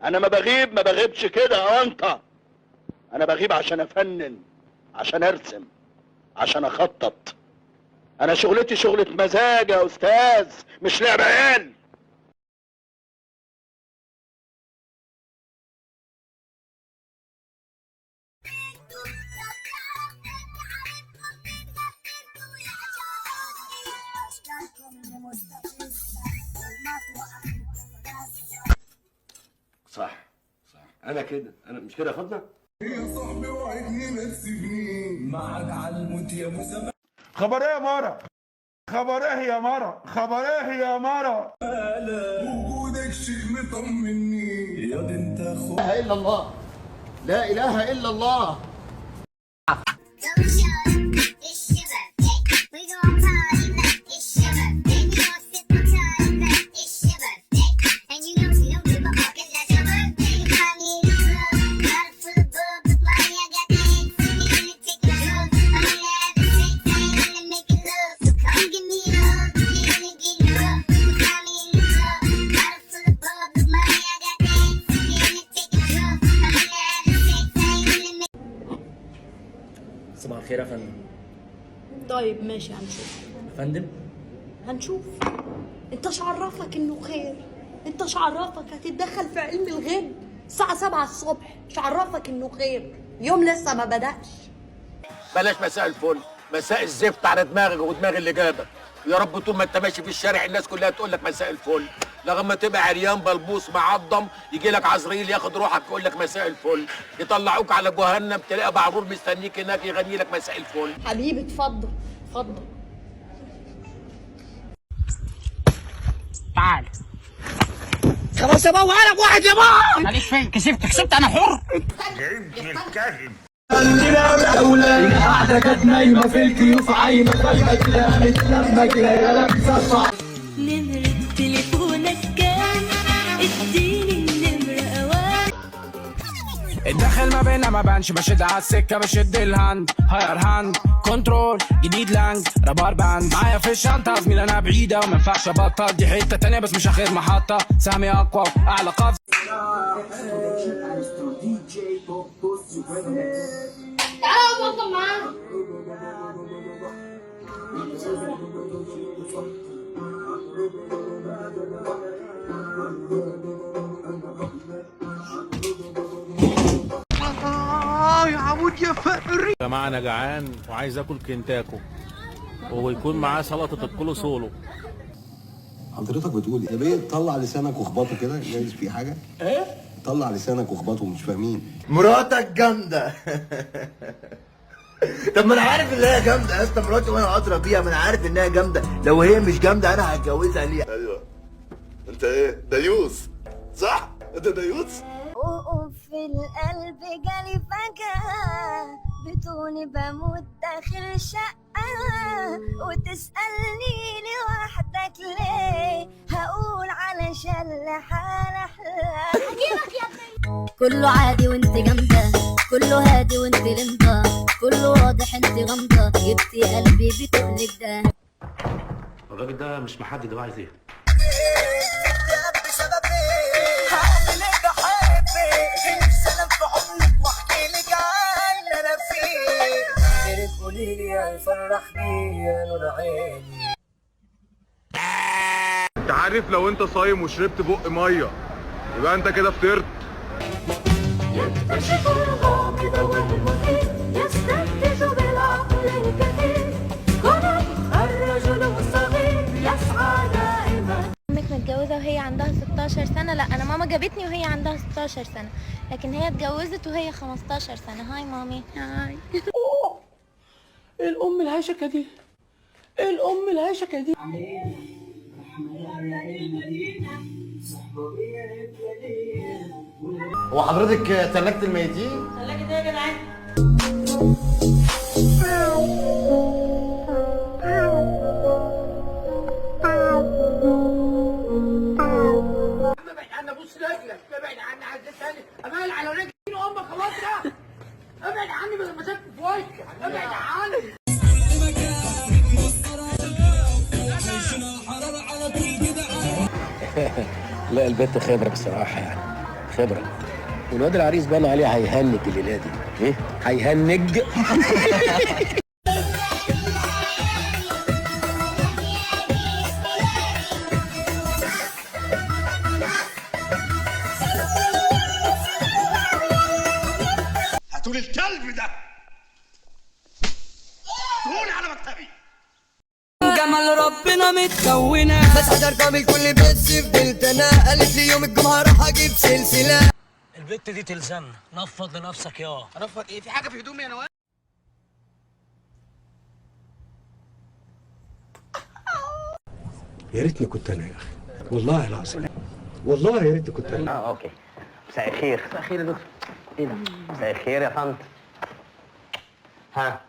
انا ما بغيب، ما بغيبش كده انت. انا بغيب عشان افنن، عشان ارسم، عشان اخطط. انا شغلتي شغلة مزاج يا استاذ، مش لعب عيال. صح صح، انا كده، انا مش كده يا فاطمة؟ يا صاحبي وعدني ما تسيبني معاك على الموت يا ابو زمان. خبر ايه يا مرة؟ خبر ايه يا مرة؟ خبر ايه يا مرة؟ وجودك شيء مطمني يا دي انت اخو. لا اله الا الله، لا اله الا الله. صباح الخير يا فندم. طيب ماشي، هنشوف يا فندم هنشوف. انت ايش عرفك انه خير؟ انت ايش عرفك هتتدخل في علم الغيب الساعة 7 الصبح؟ ايش عرفك انه خير؟ يوم لسه ما بدأش. بلاش مساء الفل، مساء الزفت على دماغك ودماغ اللي جابك. يا رب طول ما انت ماشي في الشارع الناس كلها تقول لك مساء الفل، لغاية ما تبقى عريان بلبوس معضم يجي لك عزرائيل ياخد روحك يقول لك مساء الفل، يطلعوك على جهنم تلاقي بعرور مستنيك هناك يغني لك مساء الفل. حبيبي اتفضل اتفضل. تعال خلاص يا بابا، انا واحد يا بابا. معلش فين كسبت؟ كسبت انا حر. القعدة كانت نايمة في الكيوف عايمه، فجاة اتلمت لما كده لابسه. نمرة تليفونك كام؟ اديني النمرة اوام. الدخل ما بينا ما بانش، بشد على السكة بشد ال hand، higher hand control جديد لانج rubber band معايا في الشنطة. زميل انا بعيدة وما ينفعش ابطل، دي حتة تانية بس مش اخر محطة، سهمي اقوى اعلى قفز. تعالى اتفضل معانا. يا جماعة أنا جعان وعايز آكل كنتاكو ويكون معاه سلطة الكولو سولو. حضرتك بتقول يا بيه طلع لسانك واخبطه كده، جايز في حاجة؟ ايه؟ طلع لسانك واخبطه، مش فاهمين. مراتك جامدة. طب ما انا عارف ان هي جامدة يا اسطى، مراتي وانا ادرى بيها، ما انا عارف انها جامدة، لو هي مش جامدة انا هتجوزها ليه؟ ايوه انت ايه؟ ديوس صح؟ انت ديوس؟ وقف في القلب جالي فجأة، بتوني بموت داخل شقة، وتسألني لوحدك ليه؟ هقول علشان لحال أحلى. كله عادي وانت جامدة، كله هادي وانت لمضة، كله واضح انت غامضة، جبتي قلبي بتقولك ده. الراجل ده مش محدد هو عايز إيه. انت عارف لو انت صايم وشربت بق مية يبقى انت كده فطرت. يكتشف الغامض والمثير، يستنتج بالعقل الكثير، كونان الرجل الصغير يسعى دائما. امك متجوزة وهي عندها 16 سنة؟ لا، انا ماما جابتني وهي عندها 16 سنة، لكن هي اتجوزت وهي 15 سنة. hi مامي. hi. ايه الام الهشكه دي؟ ايه الام الهشكه دي؟ هو حضرتك تلاجة الميتين؟ ثلاجة ايه يا جدعان؟ ابعد عني، ابوس رجلك، ابعد عني، عايز تاني امال على رجلي امك خلاص ده. ابعد عني بدل ما تاكل في وشك، ابعد عني. لا البت خبره بصراحة يعني. خبره. والواد العريس بان عليه هيهنج الليلة دي. ايه؟ هيهنج. هاتولي الكلب ده، هاتولي على مكتبي. جمال ربنا متكونة، بس حضرتها من كل، بس فضلت انا. قالت لي يوم الجمعة راح اجيب سلسلة. البت دي تلزمنا، نفض لنفسك يا انفض ايه؟ في حاجة في هدومي انا؟ يا ريتني كنت انا يا اخي، والله العظيم، والله يا ريتني كنت انا. اه okay، مساء الخير. مساء الخير يا دكتور. ايه ده؟ مساء الخير يا طنط. ها.